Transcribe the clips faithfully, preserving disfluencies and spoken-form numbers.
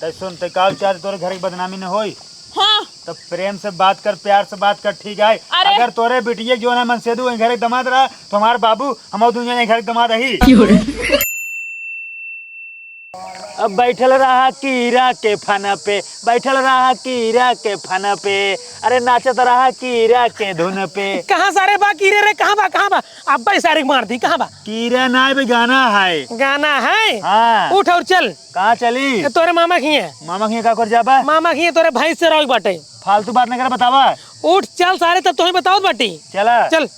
तै सुन, तै का विचार, तोरे घर की बदनामी न होई? हाँ। तब प्रेम से बात कर, प्यार से बात कर, ठीक है? अरे। अगर तोरे बिटिया के जो है मनसेधु वहीं घर के दामाद रहा, तो हमार बाबू, हम दुनिया नहीं घर के दामाद रही। अब बैठल रहा कीरा के फन पे, बैठल रहा कीरा के फन पे, अरे नाचत रहा कीरा के धुन पे। कहाँ सारे बा कीरे रे, कहाँ बा, कहाँ बा? अब्बा ही सारे के मार दी, कहाँ बा? कीरा ना बे, गाना है। गाना है? हाँ। उठ और चल। कहाँ चली? ए, तोरे मामा खिए। मामा खिए का कर जाबा? मामा खिए तोरे भैंस चरावे के बाटे। फालतू बात न करे, बतावा। उठ चल सारे, तब तोहे बतावत बाटी। चला। चल।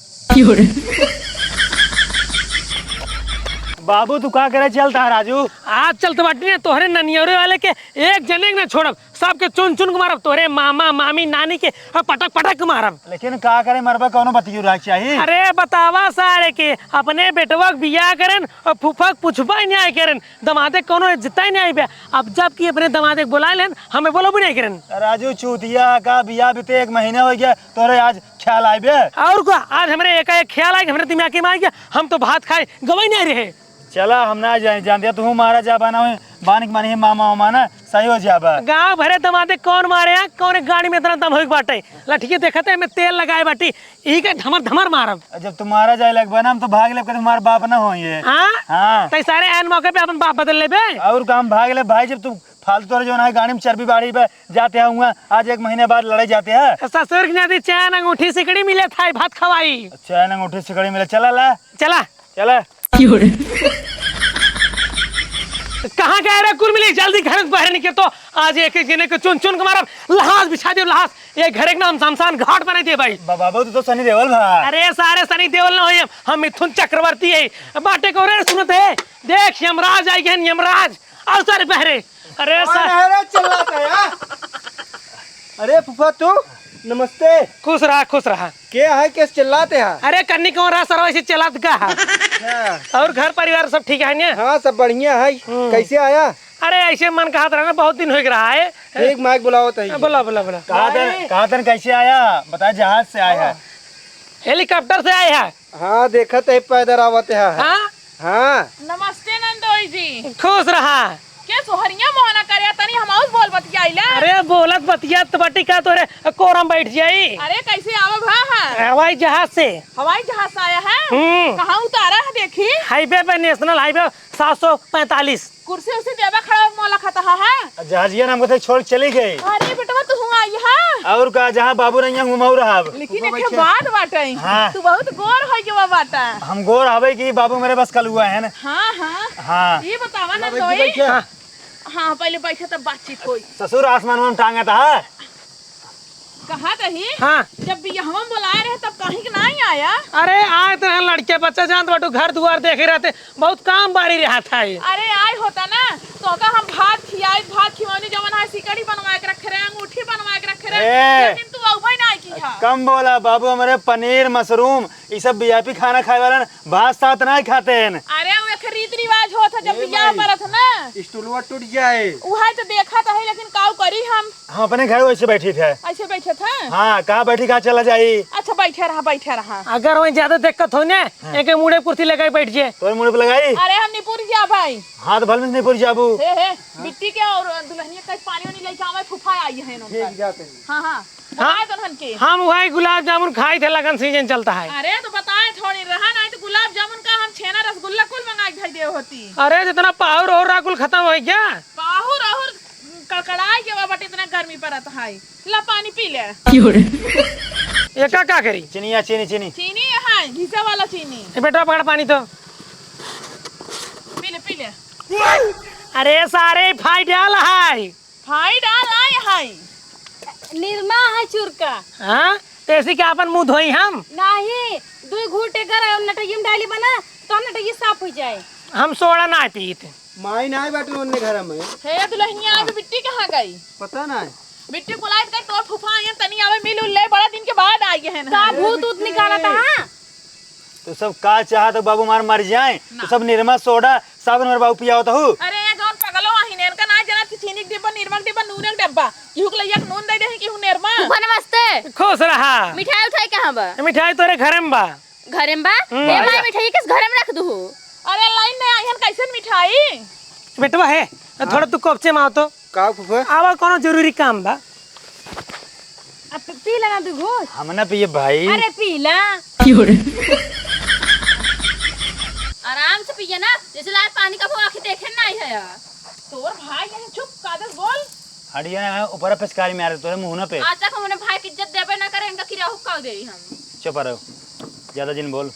बाबू, तू का करे चलता है राजू? आज चलत बाटी ना, तोहरे ननियरे वाले के एक जने के ना छोड़ब, सबके चुन चुन के मारब, तोहरे मामा, मामी, नानी के, और पटक पटक के मारब। लेकिन का करे, मरबा कौनो बतियू रहे चाहिए। अरे बतावा सारे के, अपने बेटवा के बियाह करेन और फूफा के पूछबा ही नहीं आए करेन, दमादे कौनो इज्जत ही नहीं आइबे। अब जब कि अपने दमादे के बुला लेन, हमें बोलो भी नहीं करेन। राजू चूतिया का बियाह बीते एक महीना हो गया, तोरे आज ख्याल आइबे। और का, आज हमरे एकाएक ख्याल आइगे, हमरे दिमाग में आइगे, हम तो भात खाए गवई नहीं रहे। चला, हम ना जाए, जान दिया, तू मारा जा बना हुए, बानिक मानी है मामा वामा ना, सही हो जाबा। गाँव भरे दमादे कौन मारे हैं, कौन गाड़ी में इतना दम होइक बाटे? लठिए देखत है, मैं तेल लगाए बाटी, ई के धमर धमर मारब। जब तुम्हारा जाए लगबा ना, हम तो भाग लेब, कहते हमारे बाप ना होइए। हाँ? हाँ। तै सारे ऐन मौके पे अपन बाप बदल लेबे। और काम भाग ले भाई, जब तू फालतू तोरे जो ना है गाड़ी में चर्बी बाढ़ी पे जाते हैं हुआ, आज एक महीने बाद लड़ाई जाते हैं। ससुर के नाती चैन अंगूठी सिकड़ी मिले था, भात खवाई। चैन अंगूठी सिकड़ी मिले, चला ला। चला। चला। कहाँ गए रे कुल मिली? जल्दी घर से बाहर निकल तो आज एक एक जने के चुन चुन के मारब, लहास बिछा देब, लहास। ये घर एक नाम शमशान घाट बनाई दे भाई। बा-, बाबू, तू तो सनी देओल भा। अरे सारे सनी देओल ना होई, हम मिथुन चक्रवर्ती है। बाटे को रे सुनत है, देख यमराज आई गए, यमराज। आओ सारे बहरे। अरे कौन सा है रे चिल्लात है, हाँ? अरे फूफा तू, नमस्ते। खुश रहा, खुश रहा। के है, कैसे चिल्लात है? अरे कन्नी कौन रहा सरवा, ऐसे चिल्लात का है? अच्छा। और घर परिवार सब ठीक है ना? हाँ, सब बढ़िया है। हम्म। कैसे आया? अरे ऐसे मन कहत रहा ना, बहुत दिन हो रहा है। ठीक, माइक बुलाओ तई। हाँ, बुला, बुला, बुला। कहा तन, कहा तन कैसे आया? बता, जहाज से आया है। हेलीकॉप्टर से आया है। हाँ, देखत है पैदल आवत है। हाँ? हाँ। नमस्ते नंदोई जी। खुश रहा। के सोहरिया मोहना करे, तनी हम और बोल बतियाइला। अरे बोलत बतियात बाटी का तोरे कोरम बैठ जाई। अरे कैसे आवा भा है? हवाई जहाज से। हवाई जहाज से आया है? हम्म। कहाँ उतारा है देखी? हाईवे पे, नेशनल हाईवे सात सौ पैंतालीस। कुर्सी उर्सी देबा खड़ा मोला खाता है? जहाजिया नाम के छोड़ चली गई। अरे बेटवा तू हुआ आई है? और का, जहाँ बाबू रहिया हूँ मऊ रहब। लेकिन एक बात बाटे। हाँ। तू बहुत गोर हो गया बाटा। हम गोर हवे कि बाबू मेरे बस कलुआ है ना। हाँ, हाँ। हाँ। ये बतावा ना बैठ, दोई। बैठ। हाँ। हाँ, पहले बैठे तब बातचीत होई। ससुर आसमान में टांगत है। कहा तही? हाँ। जब बियाहवा में बुलाए रहे तब कहीं के नहीं आया? अरे आए तो हैं लड़के बच्चे जानत बाटू घर दुआर देखे रहते बहुत काम बारी रहत है। अरे आए होता ना तो का हम भात खियाई, भात खियौनी जवन है सिकड़ी बनवा के रखे रहे, अंगूठी बनवा के रखे रहे। ए। लेकिन तू अउबे नहीं की है। कम बोला बाबू, हमरे पनीर मशरूम ई सब वीआईपी खाना खाए वाला न, भात सात नहीं खाते हैं। अरे वो एक रीत रिवाज होत है जब ए बियाह माई, परत ना। स्टूलवा टूट जाए। उहे तो देखत है लेकिन काऊ करी हम। हम अपने घर वैसे बैठी थे। ऐसे बैठे थे? हाँ, कहाँ बैठी, कहाँ चला जाई? अच्छा, बैठे रहा, बैठे रहा। अगर वहीं ज्यादा दिक्कत हो ने, हाँ। एक मुड़े कुर्सी लगा के बैठ जे। तोरे मुड़े पे लगाई? अरे, हम निपुर जा भाई। हाँ, तो भल में निपुर जाबू। हे, हे, बिट्टी के और दुल्हनिया का पानी वानी लेके आवे, फूफा आई है इन्होंने। ठीक, जाते हैं। हाँ, हाँ। हाँ। बुलाए तो उन्हन के। हम वही गुलाब जामुन खाई थे, लगन सीजन चलता है। अरे, तो बताए थोड़ी रहा, नहीं तो गुलाब जामुन का हम छेना रसगुल्ला कुल मंगा के धई दे होती। अरे, जितना पाहुर और राकुल खत्म हो गया। पाहुर और कड़कड़ाई के बा, बट इतना गर्मी पड़त है। ला पानी पी ले। क्यों रे? ये का, का करी? चीनी या चीनी, चीनी। चीनी है, घिसा वाला चीनी। ए बेटा, पकड़ पानी तो। पी ले, पी ले। अरे सारे, फाई डाल है। फाई डाल आए है। निरमा है चुरका। हाँ? तो ऐसे क्या अपन मुंह धोई हम? नहीं, दो घूंट एकर नटैया में डाली बना, तो नटैया साफ हो जाए। हम सोडा ना पीत। माई ना बाटे ओन्ने घर में। हे दुल्हनिया, अभी बिट्टी कहाँ गई? पता ना है। बिट्टी बुलाए कर तोर फूफा आइए, तनी आवे मिल उल ले, बड़ा दिन के बाद आई है ना। का भूत उत निकालत है? तो सब का चाहत हो बाबू, हमार मर जाए? ना। तो सब निरमा सोडा साबुन हमारे बाबू पियावत हो। अरे ये जौन पगलो आहिन, इनका ना जना थी चीनी के डिब्बा, निरमा के डिब्बा, नून के डिब्बा। केहू के लइया के नून दे दे, केहू निरमा। फूफा नमस्ते। खुश रहा। मिठाई उठाई कहाँ बा? मिठाई तोरे घरे में बा। घरे में बा? हम्म। ए माई, मिठाई किस घरे में रख दू? अरे लाइन में आई हन, कैसे मिठाई? बेटवा है, तो हाँ। थोड़ा तू कोपचे में आओ तो। का फूफा? आवा, कोनो जरूरी काम बा। अब पी लेना तू घूस। हम ना पिए भाई। अरे पी ला। क्यों रे? आराम से पिए ना, जैसे लाल पानी का वो आँखें देखे ना आई है यार। तोर भाई यहीं चुप, कादर बोल। हटिया ना, ऊपर पिचकारी में आ रहे तोरे मुंह ना पे। आज तक हमने भाई की इज्जत देबे ना करे, इनका किरा हुक्का दे हम। चुप रहो, ज्यादा जिन बोल।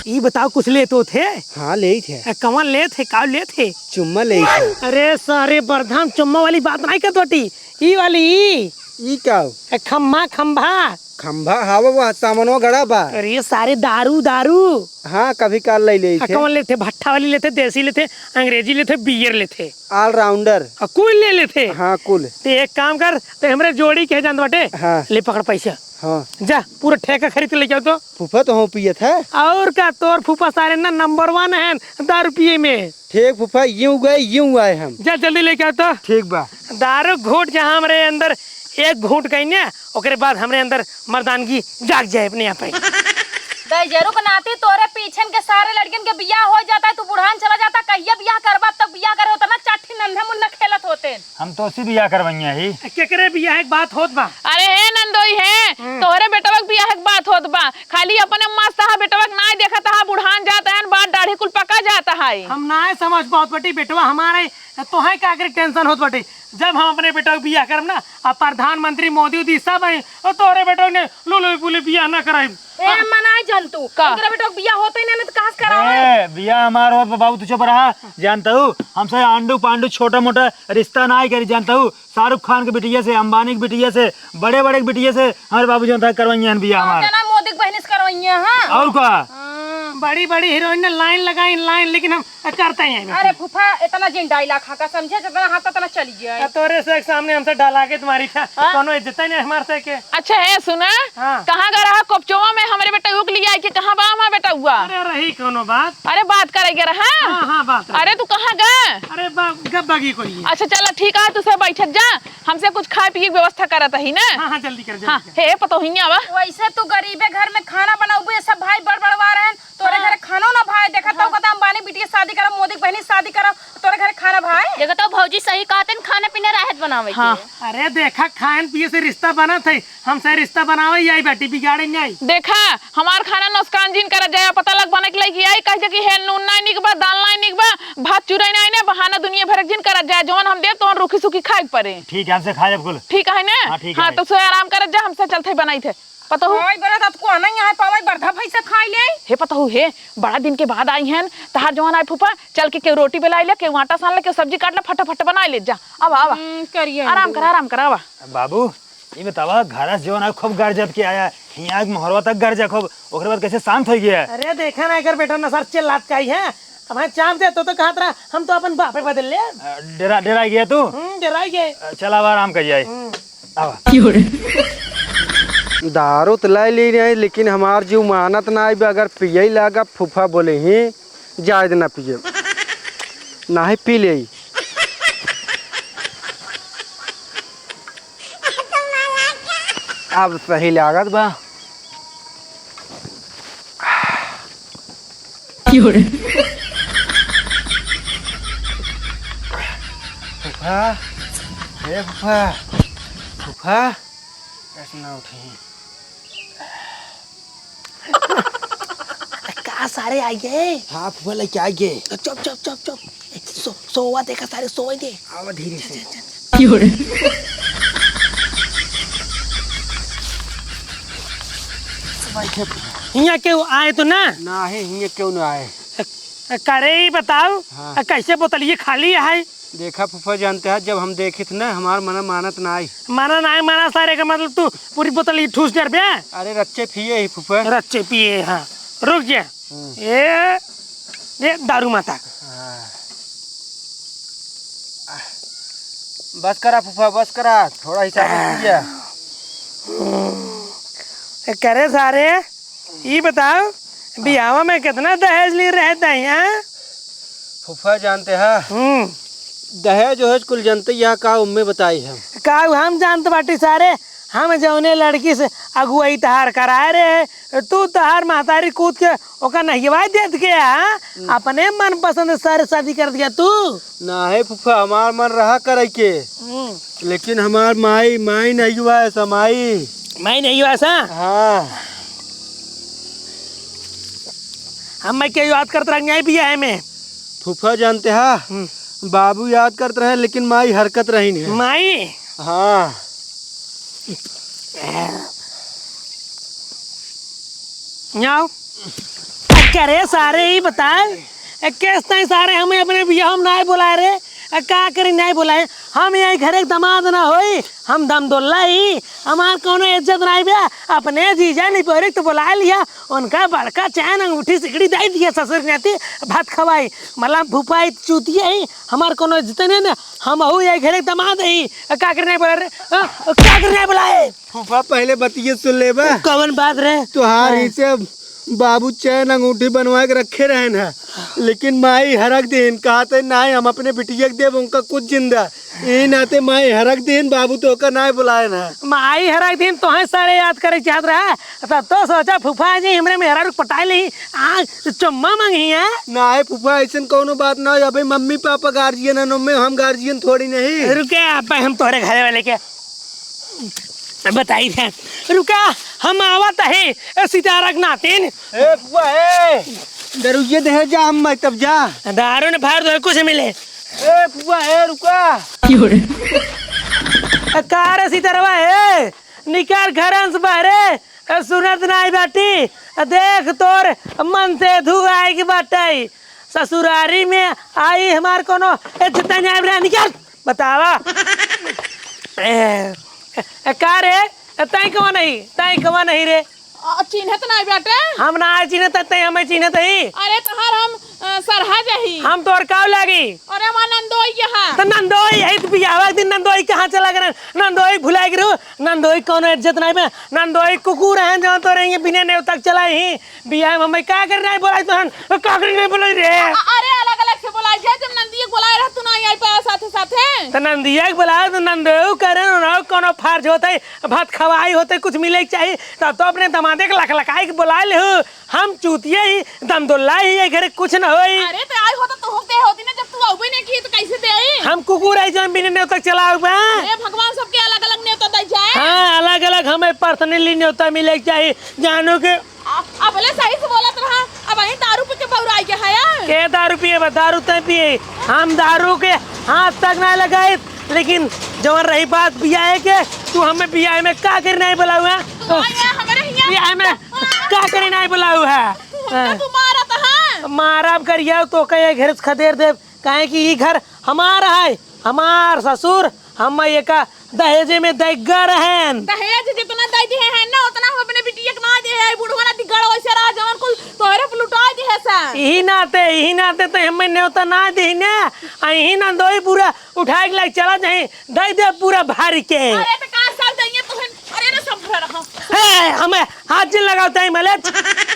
ई बताओ, कुछ लेत होत हे? हाँ, लेत हे। ए, कवन लेत हे? का लेत हे? चुम्मा लेत हे। अरे सारे बरधाम, चुम्मा वाली बात नाहीं करत बाटी। ई वाली, ई। ई का? ए, खम्भा, खम्भा। खम्भा, हाँ बाबा, सामनवा गड़ा बा। अरे सारे दारू, दारू। हाँ, कभी काल ले लेत हे। कवन लेत हे? भट्ठा वाली लेत हे, देसी लेत हे, अंग्रेजी लेत हे, बियर लेत हे। All rounder। आ, कुल ले लेत हे। हाँ, कुल। ते एक काम कर, ते हमरे जोड़ी के जानत बाटे। हाँ। ले पकड़ पैसा। हाँ। जा, पूरा ठेका खरीद के लेके आओ तो। फूफा तो हम पियत है। और का, तोर फूफा सारे ना number one है दारू पिए में। ठीक फूफा, यूं गए, यूं आए हम। जा, जल्दी लेके आओ तो। ठीक बा। दारू घूंट जहाँ हमरे अंदर एक घूंट गई ना, ओकरे बाद हमरे अंदर मर्दानगी जाग जाए अपने आप ही। दहिजरू के नाती तोरे पीछन के सारे लड़कियन के बियाह हो जाता है, तू बुढ़ान चला जाता, कहिया बियाह करबा, अब तक बियाह करे होता ना, चार ठे नन्हे मुन्ना खेलत होते। हम तो उसी बियाह करवइया ही। केकरे बियाह के बात होत बा? अरे हे नंदोई हे, हम्म। तोहरे बेटवा के बियाह के बात होत बा। खाली अपने मस्त हा बेटवा के नाय देखत हा, बुढ़ान जात हन, बाल दाढ़ी कुल पका जात है। हम नाय समझ पावत बाटी बेटवा हमारे, तोहे का करे tension होत बाटे। जब हम अपने बेटवा के बियाह करब ना, आ प्रधानमंत्री मोदी उदी सब आई, और तोहरे बेटवा ने लुलुई पुलुई बियाह ना कराई। ए, मनाए जंतु। का? ओकरा बेटवा के बियाह होते ना, ना तो कहाँ से करावे? ए, बियाह हमार होत बा, बाबू, तू चुप रहा। जानता हूँ, हमसे आंडू पांडू छोटा मोटा रिश्ता ना ही करी, जानता हूँ, शाहरुख खान के बिटिया से, अंबानी के बिटिया से, बड़े बड़े के बिटिया से हमारे बाबू जौन था करवाइए हैं बियाह हमार। जना मोदी के बहन से करवाइए हैं। और का? हाँ। बड़ी बड़ी हीरोइन ने line लगाई, line, लेकिन हम करते ही हैं। अरे फूफा, इतना जिन dialogue हाँ का समझे, जितना हाँ तो इतना चली जाए। आ, तोरे से एक सामने हमसे डाला के तुम्हारी था, हाँ? कोनो इज्जत ही नहीं हमारे से के। अच्छा, हे सुना, हाँ। कहाँ गए रहा कोपचोवा में हमरे बेटउआ के लिए आई कि कहाँ बा हमार बेटउआ? अरे रही कोनो बात? अरे बात करे गए रहा? हाँ, हाँ, बात रही। अरे तू कहाँ गए? अरे बा-, गप बागी कोई है। अच्छा चला ठीक है, तू से बैठक जा, हमसे कुछ खाए पिए के व्यवस्था करत ही ना। हाँ, हाँ, जल्दी कर, जल्दी हाँ, कर। हे पतोहिया बा। वैसे तू गरीबे घर में खाना बनाउबू, ये सब भाई बड़ बड़वा रहन, तोरे हाँ। घरे खानो ना भाई, देखा तो हाँ। कहता अंबानी बिटिया शादी करब, मोदी के बहनी शादी करब, तोरे घरे खाना भाई। देखा तो भौजी सही कहते न, खाना पीना राहत बनावे हाँ। के। अरे देखा, खान पिए से रिश्ता बनत है, हमसे रिश्ता बनावे ही आई बेटी, बिगाड़े नहीं आई। देखा, हमार खाना नुकसान जिन करत जाए, पता लग बने के लगी आई, कह दे कि हे नून नहीं निक बा, दाल नहीं निक बा, भात चुरई नहीं ने, बहाना दुनिया भर के जिन करत जाए, जौन हम देब तौन रूखी सूखी खाए के पड़े। ठीक है, हमसे खा लेब कुल। ठीक है ने? हाँ, ठीक हाँ, है। तो से आराम करत जा, हमसे चलते बनाई थे। पतहू। ओए, बड़ा ततको आना यहाँ पावे, बरधा भैंसा खाई ले। हे पतहू, हे, बड़ा दिन के बाद आई हैं, तहार जवान आए फूफा, चल के केहू रोटी बेलाई ले, केहू आटा सान ले, केहू सब्जी काट ले, फटाफट बनाई ले जा। आवा, आवा। हम्म, करिए आराम हम कर, आराम कर, आवा। बाबू, ई बतावा, घर से जौन है खूब गरजत के आया, हियाँ के मोहरवा तक गरजा खूब, ओकरे बाद कैसे शांत हो गया? अरे देखा ना, एकर बेटा ना सर चिल्लात का ही है। अब हाँ चाप दे तो, तो कहत रहा, हम तो अपन बापे बदल ले। अ, डेरा, डेरा गया तू? हम्म, डेरा गए। अ, चल अब आराम कर जाए। हम्म। आवा। दारू तो लाई ले रहे, लेकिन हमार जीव मानत ना आई, अगर पिए लागा फूफा बोले ही, जायद ना पिए। ना ही पी ले। अब सही लागत बा। फूफा, ए फूफा, फूफा, कैसे ना उठी? का सारे आ गए? हाँ, फूफा लेके आ गए। चुप, चुप, चुप, चुप। सो, सोवा देखा सारे, सोवा दे। आवा धीरे से। चल, चल, चल। हियाँ केहू आए तो ना? ना है, हियाँ केहू ना आए। करे ही बताओ, हाँ। कैसे बोतलिए खाली है? देखा फूफा, जानते हैं, जब हम देखित न, हमार मन मानत ना आई। माना ना आई, माना सारे का मतलब तू पूरी बोतल ही ठूस डर बे। अरे रच्चे पिए ही फूफा। रच्चे पिए, हाँ। रुक जा। हम्म। ए, ए दारू माता। हाँ। बस करा फूफा, बस करा, थोड़ा हिसाब से पिया। ए, करे सारे, ई बताओ, बियाहवा में कितना दहेज ली रहे तई, हाँ? फूफा जानते हैं, हम्म। दहेज ओहेज कुल जनते, यहाँ का उम्मे बताई हम। का हम जानत बाटी सारे, हम जौने लड़की से अगुवाई तहार कराए रहे, तू तहार महतारी कूद के ओका नहिवाई देत के, हाँ? हम्म। अपने मनपसंद सारे शादी कर दिया तू। नाहीं फूफा, हमार मन रहा करे के। हम्म। लेकिन हमार माई, माई नहिवाए सा, माई। माई नहिवाए सा? हाँ। हम मैं के याद करत रह गए बियाह में। फूफा जानते हा, हम्म। बाबू याद करत रहे, लेकिन माई हरकत रही नहीं। माई? हाँ। जाओ। करे सारे ही बताए, ए, केस ताई सारे हमें अपने बियाह में नाहीं बुलाए रे। ए, का करी नाहीं बुलाए? हम यही घरे के दमाद ना होई, हम दमदोल्ला ही, हमार कौनो इज्जत नाहीं बे। अपने जीजा निपोरी तो बुलाए लिया, उनका बड़का चैन अंगूठी सिकड़ी दे दिया ससुर नाती भात खवाई। मतलब फूफा ही चूतिया ही, हमार कौनो इज्जत नहीं ना, हम हऊ यही घरे के दमाद ही। ए, का करी नाहीं बुलाए रे? हाँ, का करी नाहीं बुलाए? फूफा, पहले बतिये सुन ले बा। कवन बात रे? तुहार हाँ। ही से बाबू चैन अंगूठी बनवा के रखे रहन है, लेकिन माई हरक दिन कहते, "नाहीं, हम अपने बिटिया के देब, उनका कुछ जिंदा।" ई नाते माई हरक दिन बाबू तो ओकर नाहीं बुलाए ना। माई हरक दिन तोहे सारे याद करे चाहत रहा, तब तो सोचा फूफा जी हमरे मेहरारू पटाए ली, आज चुम्मा मांगी है। नाहीं फूफा, ऐसन कौनो बात ना हो, अबे मम्मी पापा गार्जियन है, हम गार्जियन थोड़ी नहीं। रुके, अब हम तोहरे घरे वाले के बताई थे। रुका, हम आवत है, ए, सितारा के नातिन। ए, फुआ, ए, दरुइये देहे जा, हम तब जा। दारू ने फाड़ दो, कुछ मिले। ए, फुआ, ए, रुका। क्यों रे? ए, का रे सितारवा, ए, निकार घरन से बाहरे, ए, सुनत नाई बाटी। ए, देख तोर मन से धु आए के बाटे। ससुरारी में आई हमार कोनो इज्जत नाई बा, निकार। बतावा। ए, ए, का रे? ए, तैं कवा नहीं? तैं कवा नहीं रे? आ, चिन्हत नाई बाटे? हम ना आए चिन्हत, तैं हमें चिन्हत ही? अरे तहार हम, अ, सरहा जही। हम तोर काव लागी? अरे हमार नंदोई यहाँ। तो नंदोई है, तो बियाहवा के दिन नंदोई कहाँ चला गए? नंदोई भुला गए रहो। नंदोई कौनो इज्जत नाई बे। नंदोई कुकुर हैं, जो तोरे ये बिना नेवता के चलाई ही। बियाह में हमें का करे नाई बोलाई तोहन? का करे नाई बोलाई रे? अ-, अरे, अलग-अलग से बोलाई जाए, जब नंदिया के बोलाए रह, तू नाई आई पाया साथे-साथे। त नंदिया के बोलाए त नंदो करे न, कौनो फर्ज होते, भात खवाई होते, कुछ मिले के चाही, तब तो अपने दमादे के लखलखाई के बोलाए लेहु। हम चूतिया ही, दमदोल्ला ही, ये घरे कुछ न होई। अरे, त आई होता तो होते होती ना, जब तू अउबे नहीं की, तो कैसे दे आई? हम कुकुर आई, जौन बिना नेवता चलाऊ बा। अरे, भगवान सबके अलग-अलग नेवता दे जाए। हाँ, अलग-अलग हमें personally नेवता मिले के चाही, जानू के। आ, अबले सही से बोलत रहा, अबहीं दारू पी के बौराई के हया। के दारू पिए बा? दारू तैं पिए। हम दारू के हाथ तक ना लगाई, लेकिन जवन रही बात बियाहे के, तू हमें बियाहे में का करे नाई बोलाऊ है? तू आया हमरे हियाँ। बियाहे में का करे नाई बोलाऊ है? तू हमका हाँ। तू मारत है। मारब करिया तो कहे घर से खदेड़ देब, काहे कि ई घर हमार है, हमार ससुर, हम एका दहेजे में दैगा रहन। दहेज जितना दे दिहे हैं ना, उतना हम अपने बिटिया के ना दे है। बुढ़वा ना दिगड़ वैसे रहा, जवन कुल तोहरे पे लुटा दिहे सा। यही नाते, यही नाते तो हमें न्योता ना दी ने। आ यही नंदोई पूरा उठा के लाके चला जाए, दे दे पूरा भारी के। अरे तो का सब दइए तोहन, अरे रे सब भरा रहा। ए, हमें हाथ जिन लगाओ, तई मलेच।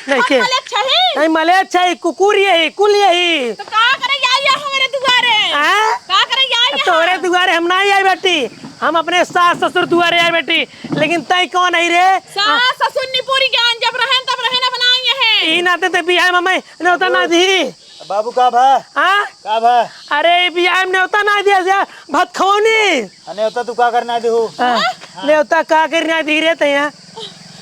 नहीं हम के? मलेच छही? नहीं मलेच छही, कुकुर यही, कुल यही। तो का करे आई है हमरे दुआरे? हाँ? का करे आई है? तोरे दुआरे हम ना आई बेटी, हम अपने सास ससुर दुआरे आई बेटी, लेकिन तई कौन आई रे? सास ससुर निपुरी ज्ञान जब रहन तब रहन अपना आई है। ई नाते ते बियाह में हमें न्योता ना दी। बाबू का भा? हाँ? का भा? अरे ई बियाह में न्योता ना दिया जा, भात खवनी। आ, न्योता तू का करना दे हो? हाँ, न्योता का करना दी रे तैया?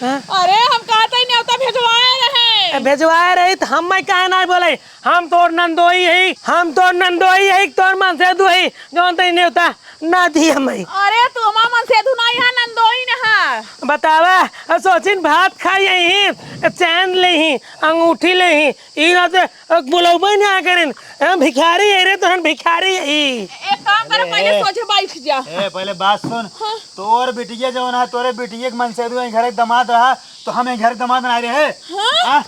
हाँ? अरे, हम कहत हई न्योता भेजवाए रहे। ए, भेजवाए रही त हम मैं काहे ना बोले? हम तोर नंदोई हई, हम तोर नंदोई हई, तोर मनसेधु हई, जौन तई न्योता ना दी हमें। अरे, तू हमार मनसेधु ना, यहाँ नंदोई न हा। बतावा, सोचिन भात खाई ही, चैन ले ही, अंगूठी ले ही, ई ना ते अब बुलौबे ना करेन। हम भिखारी है रे, तोहन भिखारी है ई। एक काम कर, अरे, पहले ए, सोझे बैठ जा। ए, पहले बात सुन। हाँ। तोर बिटिया जवन है, तोरे बिटिया के मनसेधु है, घर के दामाद रहा, तो हम एक घर के दामाद ना रहे। हाँ? हाँ?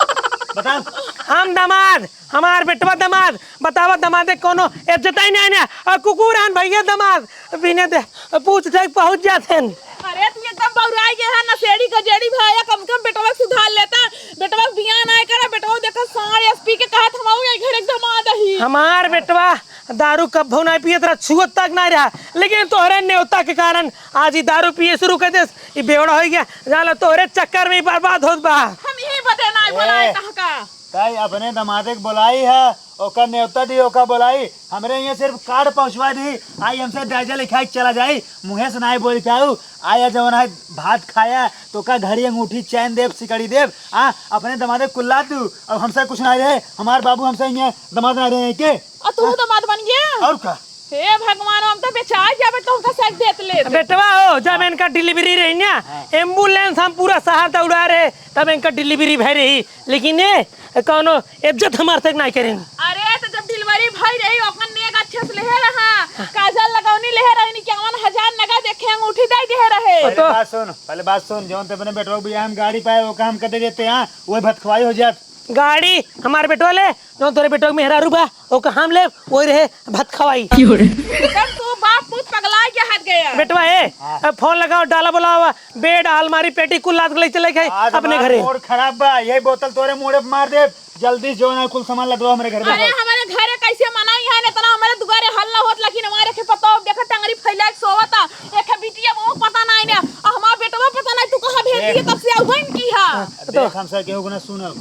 बताओ। हम दामाद, हमार बेटवा दामाद, बतावा दामादे कोनो इज्जत ही नहीं ना। और कुकुर हन भैया दामाद, बिने दे, पूछ उठा के पहुँच जाते हैं। अरे, तू एकदम बौराई गया है, नशेड़ी गजेड़ी भाया, कम से कम बेटवा के सुधार लेता। बेटवा के बियाह ना करा, बेटवा देखा साँड़ एस पी के कहत हम आऊ यही घर एकदम आ दही। हमार बेटवा दारू कब्बो नाहीं पियत रहा, छुअत तक नाहीं रहा, लेकिन तोहरे नेवता के कारण आज ई दारू पिए शुरू कर देस, ई बेवड़ा होइ गया। जान ला तोहरे चक्कर में ई बर्बाद होत बा। हम इही बदे नाहीं बोलाए ए, तहका। ताई अपने दमादे के बोलाई है, ओकर नेवता दी, ओकर बोलाई। हमरे यहाँ सिर्फ कार्ड पहुँचवा दी, आई हमसे डायजा लिखाई चला जाई, मुँहे से नाहीं बोल पाऊ। आया जवन है भात खाया, तो का घड़ी अंगूठी चैन देब, सिकड़ी देब, आ, अपने दमादे कुल्ला दू, अब हमसे कुछ नाहीं रहे, हमार बाबू हमसे यहाँ दमाद नाहीं रहे के। और तू दमाद बन गया? और का? हे भगवान, हम तो बेचाय जाबे तो हमका सेक देत लेत। बेटवा हो, जब इनका डिलीवरी रही ना, हाँ। एम्बुलेंस हम पूरा शहर दौड़ा रहे, तब इनका डिलीवरी भई रही, लेकिन ये कौनो इज्जत हमार तक नाहीं करेंगे। अरे, तो जब डिलीवरी भई रही, ओकर नेग अच्छे से लेहे रहा, काजल लगौनी लेहे रही, इक्यावन हजार नगद एक अंगूठी दे दे रहे। पहले तो बात सुन, पहले बात सुन, जौन ते अपने बेटवा के बियाह में गाड़ी पाए, ओका हम कदे देते हैं, वही भतखवाई हो जात। गाड़ी हमार बेटवा ले, जौन तोरे बेटवा के मेहरारू बा, ओका हम लेब, वही रहे भतखवाई। तब तू बाप पूत पगला के हट गया। बेटवा ए, हाँ। अब फोन लगाओ, डाला बुलावा, बेड, अलमारी, पेटी कुल लाद के ले चले गए आज अपने हमार घरे। मूड खराब बा, यही बोतल तोरे मुड़े पे मार देब। जल्दी जो ना कुल सामान लदवा हमरे घर में। अरे हमरे घरे कैसे मनाई है, इतना हमरे दुआरे हल्ला होत, लेकिन हमारे के पता हो, देखा टंगरी फैला के सोवता, एक बिटिया वो पता नहीं ने, आ हमार बेटवा पता नहीं तू कहाँ भेज दिए, तब से आउ गइन की हा। हाँ, तो देख, हमसे केहू के ना सुनब।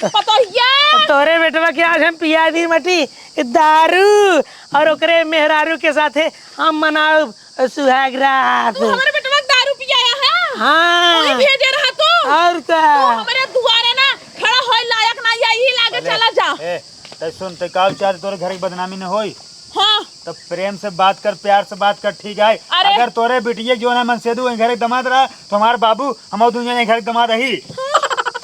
पतोहिया। तोरे बेटवा के आज हम पिया दी मटी, दारू, और ओकरे मेहरारू के साथे हम मनाउब सुहाग रात। तू हमरे बेटवा के दारू पियाया है? हाँ। वही भेजे रहा तू? और का? तू हमरे दुआरे ना खड़ा होए लायक ना, या ई लागे पहले, चला जा। ए, तै सुन, तै का चाहत तोरे घर की बदनामी न होई? हाँ। तो प्रेम से बात कर, प्यार से बात कर, ठीक है? अरे। अगर तोरे बिटिया के जो ना मन से दू घर के दामाद रहा, तो हमार बाबू, हम दुनिया में घर के दामाद रही।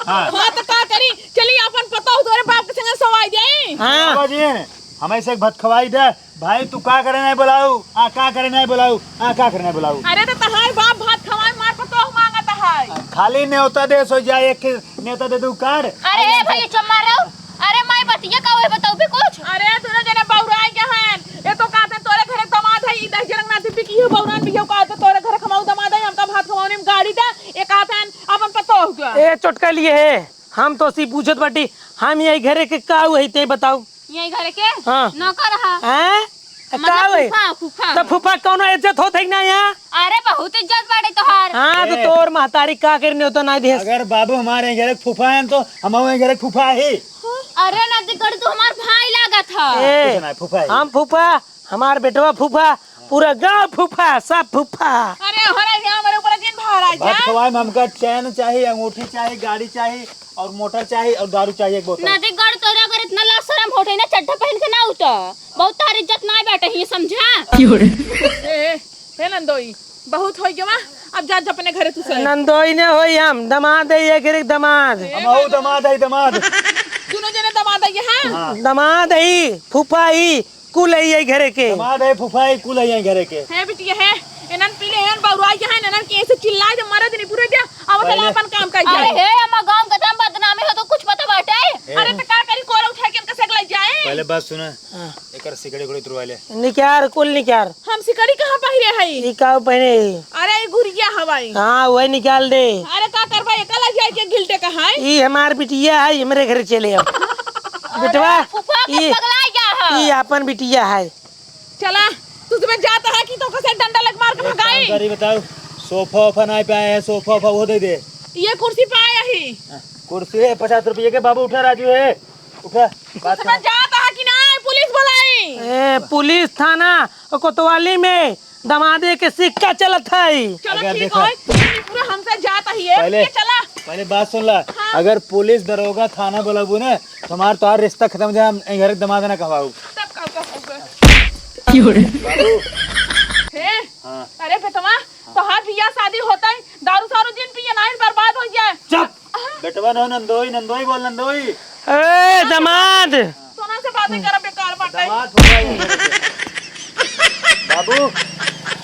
हाँ। हाँ, तो का करी? चली अपन पतोह तोरे बाप के संगे सवाई जाई। हाँ। बाबा जी, हमें से एक भात खवाई दे। भाई, तू का करे नहीं बोलाऊ? आ, का करे नहीं बोलाऊ? आ, का करे नहीं बोलाऊ? अरे, तो तहार बाप भात खवाए, मार पतोह मांगत है। खाली न्योता दे, सो जाए, एक न्योता दे दू कार। अरे, ए भाई, चुप मार रहो। अरे, माई बतिया का हुए, बताऊ भी कुछ। अरे, दोनों जने बौराई के हैं। ये तो कहते तोरे घरे दमाद है, ई दहिजरंग नाती बिकी हो, बौरान भी हो, कहते तोरे घरे खमाऊ दमाद है, हमका भात खवाउने में गाड़ी दे, ये कहते हैं, अपन पतोह हुआ। ए, चोटका लिए है, हम तो सी पूछत बाटी, हम यही घरे के का हुए, ते बताऊ। यही घरे के? हाँ। नौकर हा। हैं? मतलब का भाई? फूफा, फूफा। तो फूफा कौनो इज्जत होत है कि ना यहाँ? अरे बहुत इज्जत बाटे तोहार। हाँ, तो ए। तोर महतारी का करने हो तो ना दिहस। अगर बाबू हमारे यही घरे के फूफा हैं तो हम यही घरे के फूफा ही। अरे ना दिक्कत, तू हमार भाई लागत ह। ए, कुछ ना, फूफा ही। हम फूफा, हमार बेटवा फूफा, पूरा गांव फूफा, सब फूफा। अरे हमारे यहाँ हमारे ऊपर जिन भार आ भात जा। खवाए में हमका चैन चाहिए, अंगूठी चाहिए, गाड़ी चाहिए और मोटर चाहिए और दारू चाहिए एक बोतल। नदीगढ़ तोरे अगर इतना लाज शरम होते ना, चड्ढा पहन के ना उतर, बहुत तार इज्जत ना बैठे ही, समझा? क्यों रे? ए, ए, हे नंदोई, बहुत होई गवा, अब जा, जा अपने घरे तू सही। नंदोई ने होई हम, दमाद है ये गिरिक दमाद। ए, हम हऊ दमाद है, दमाद। दोनों जने दमाद है, हाँ? हाँ। दमाद है, फूफा ही, कुल है यही घरे के। दमाद है, फूफा है, कुल है यही घरे के। हे बिटिया, हे, इनन पी ले, इनन बौराई के हैं, इनन के ऐसे चिल्लाए दे, मरे दे, नहीं पूरे दे, अब पहले चला अपन काम कर अरे जाए। हे, अम्मा, गांव के तम बदनामी हो तो कुछ पता बाटे? ए। अरे, तो का करी, कोरा उठा के इनका सेक ले जाए? पहले बात सुना, हाँ। एकर सिकड़ी उकड़ी तुरवा ले। निकार, कुल निकार। हम सिकड़ी कहाँ पहिरे हई? ई का पहिरे हई? अरे, ई गुरिया हवाई। हाँ, वही निकाल दे। अरे, का करबा, एका लग जाए के गिल्टे का है? ई हमार बिटिया है, हमरे घर चले आओ। बेटवा, अरे, फूफा के ई, पगला गया है। ई आपन बिटिया है। चला, तू तुम्हें जाता है कि तो कसे डंडा लग मार के एक काम भगाई? करी बताओ, सोफा ओफा नहीं पाए हैं, सोफा ओफा वो दे दे। ये कुर्सी पाया ही। हाँ, कुर्सी है पचास रुपये के, बाबू उठा, राजू है, उठा, तू बात तुम्हें करो। जाता है कि नहीं, पुलिस बुलाई? ए, पुलिस थाना और कोतवाली में दमादे के सिक्का चलत है। चलो अगर ठीक देखो, है, ये पूरा हमसे जाता ही है, पहले, ये चला। पहले बात सुन ला, हाँ। अगर पुलिस, दरोगा, थाना बुलाबू ना, तो हमार तोहार रिश्ता खत्म हो जाए, हम घर के दमाद ना कहवाऊ। तब का, का, का, का? क्यों रे? बाबू। हे, हाँ। अरे बेटवा, तोहार बियाह शादी होता है, दारू सारू जिन पिए, नाहीं बर्बाद हो जाए। चुप। हाँ। बेटवा न हो, नंदोई, नंदोई बोल, नंदोई। ए, दमाद। तोना से बातें करब बेकार बाटे। दमाद फुफाई। बाबू,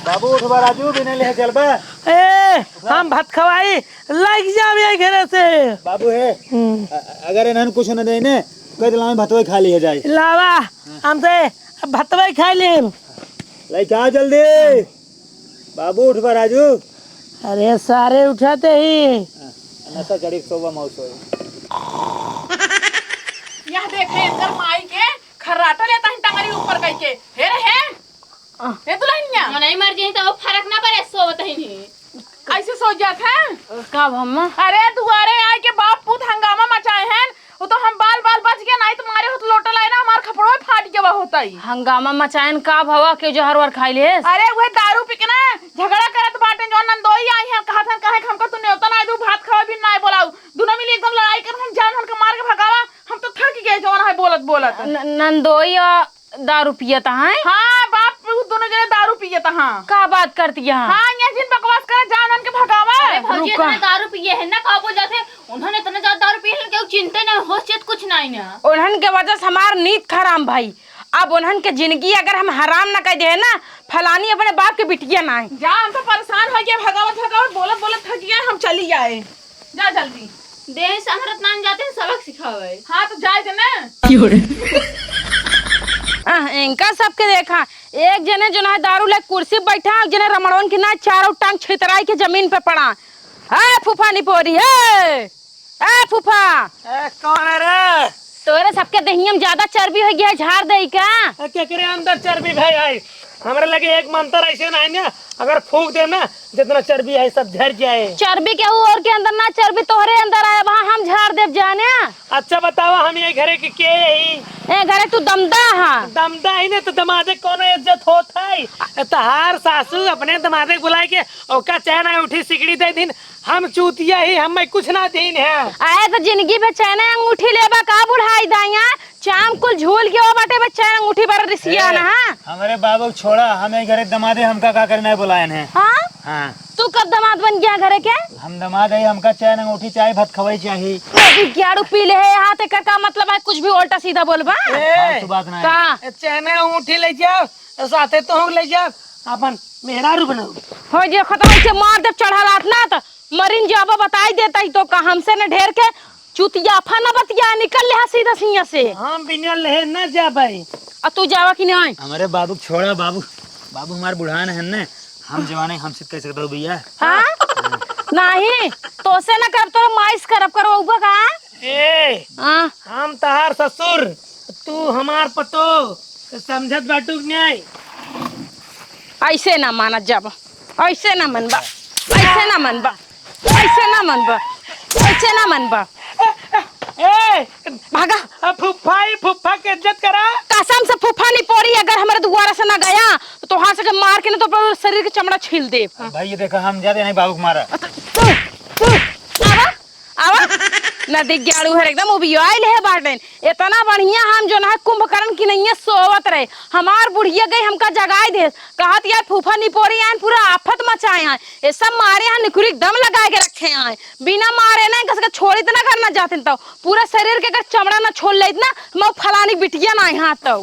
बाबू उठबा राजू, बिना ले चलबा। ए, हम भात खवाई, लाग जाब यही घरे से। बाबू हे, हम्म। अ-, अगर इन्हन कुछ न देने, कह दिला में भतवे खा लिए जाए। लावा, हाँ। हमसे भतवे खा ले। लइका आ जल्दी। बाबू उठबा राजू। अरे सारे उठाते ही। हाँ, नशा चढ़ी सोबा मौत होई। यह देखे इनकर माई के खर्राटा। ले तहन टंगरी ऊपर कइके। हे रे, हे। अह। हे दुल्हनिया। मनई मर जाई त फरक ना पड़े, सोवत ही नहीं। ऐसे सो जात है? का भम्मा? अरे, दुआरे आए के बाप पूत हंगामा मचाए हैं। वो तो हम बाल बाल बच गए, नहीं तो मारे होत लोटा लाए ना, हमार खपड़ो फाट गवा होता ही। हंगामा मचाएन का भवा, के जहर वर खाई लेस? अरे, वह दारू पी के ना झगड़ा करत बाटे, जो नंदोई आई हैं, कहत हैं, कहे कि हमका तू न्योता ना दू, भात खावे भी ना बोलाऊ। दोनों मिली एकदम लड़ाई कर, हम जान हमका मार के भगावा। हम तो थक गए जवन है बोलत बोलत। न-, नंदोई आ दारू पियत हैं? हाँ बाप, उ दोनों जने दारू पियत हैं। का बात करती हैं? हाँ, ये जिन बकवास कर, जान उनके भगावा। अरे भौजी, रुका। इतना दारू पिए हैं ना, का बोल जाते हैं? उन्होंने इतना ज्यादा दारू पिए हैं, केहू चिंते ना, होश चेत कुछ नहीं ना। उन्हन के वजह से हमार नीत खराब भाई। अब उन्हन के जिंदगी अगर हम हराम ना कर दे ना, फलानी अपने बाप के बिटिया ना है। जा, हम तो परेशान हो गए, भगावत भगावत, बोलत बोलत थक गए, हम चली आए। जा जल्दी। देह संभरत नान जाते हैं, सबक सिखावे। हाँ, तो जाए दे ना। आह, इनका सबके देखा, एक जने जो ना दारू ले कुर्सी बैठा, एक जने रमणवन की ना चारों टांग छितराई के जमीन पे पड़ा। ए फूफा निपोरी, ए, ए फूफा। ए, कौन है रे? तोरे सबके देहिया में ज्यादा चर्बी हो गया है, झाड़ दे का? ए, केकरे अंदर चर्बी भाई आई? हमरे लगे एक मंत्र ऐसे नहीं ना, अगर फूंक दे ना, जितना चर्बी है सब झड़ जाए। चर्बी केहू और के अंदर ना, चर्बी तोहरे अंदर आए, वहाँ हम झाड़ देब जाने। अच्छा बतावा, हम ये घरे के के यही? ए घरे तू दमदा हा। दमदा ही ने तो दमादे कोनो इज्जत होत है? ए, तहार सासू अपने दमादे के बुलाए के ओका चैन अंगूठी सिकड़ी दे दिन, हम चूतिया ही, हम कुछ ना दीन है। आए तो जिंदगी में चैन अंगूठी लेबा का बुढ़ाई दाइया? चाम कुल झूल के वो बाटे बच्चा अंगूठी पर रिसिया ए, ना, हाँ? हमरे बाबू छोड़ा, हम एक घरे दमादे हमका का करे नहीं बुलायन है। हाँ? हाँ। तू कब दमाद बन गया घरे के? हम दमाद है, हमका चैन अंगूठी चाही, भात खवाई चाही। अभी ग्यारह पी ले है, यहाँ ते का, का मतलब है, कुछ भी उल्टा सीधा बोलबा? ए, फालतू बात ना है। का? ए, चैन अंगूठी ले जाओ, साथे तो हम ले जाओ, अपन मेहरारू बनाओ। हो जे खतम से मार दे चढ़ा रात ना तो मरिन जाबा, बताई देता ही तो का हमसे न ढेर के चुतियाफा न बतिया, निकल ले सीधा सिया से। हम बिना लेहे न जाबे। आ तू जावा कि नहीं? हमरे बाबू छोड़ा बाबू, बाबू हमार बुढ़ान है न, हम जवाने हमसे कह सकता हूँ भैया। हाँ? नहीं, तोसे न करब, तोर माइस करब, करवाऊबा का? ए, हाँ। हम तहार ससुर, तू हमार पतो, समझत बाटू कि नहीं? ऐसे ना मानत जाबा, ऐसे ना मनबा, ऐसे ना मनबा, ऐसे ना मनबा, ऐसे ना मनबा। ए, भागा। अब फुफ्फा ही फुफ्फा के इज्जत करा। कसम से फुफ्फा नहीं पोरी, अगर हमारे दुआरा से ना गया तो तोहार से के मार के ना तो पूरे शरीर के चमड़ा छील दे। भाई ये देखा, हम जाते नहीं बाबू को मारा। तू, तू, आवा। आवा, नदी ग्याड़ू हर एकदम उबियाइल है बाटेन। इतना बढ़िया हम जो ना कुंभकर्ण की नहीं सोवत रहे, हमार बुढ़िया गई हमका जगाए दे, कहत यार फूफा निपोरी आन पूरा आफत मचाए हैं, ये सब मारे हैं निकुरी दम लगाए के रखे हैं, बिना मारे ना कस के छोड़ी इतना करना चाहते तो पूरा शरीर के अगर चमड़ा ना छोड़ लेत ना, मैं फलानी बिटिया ना यहाँ तो।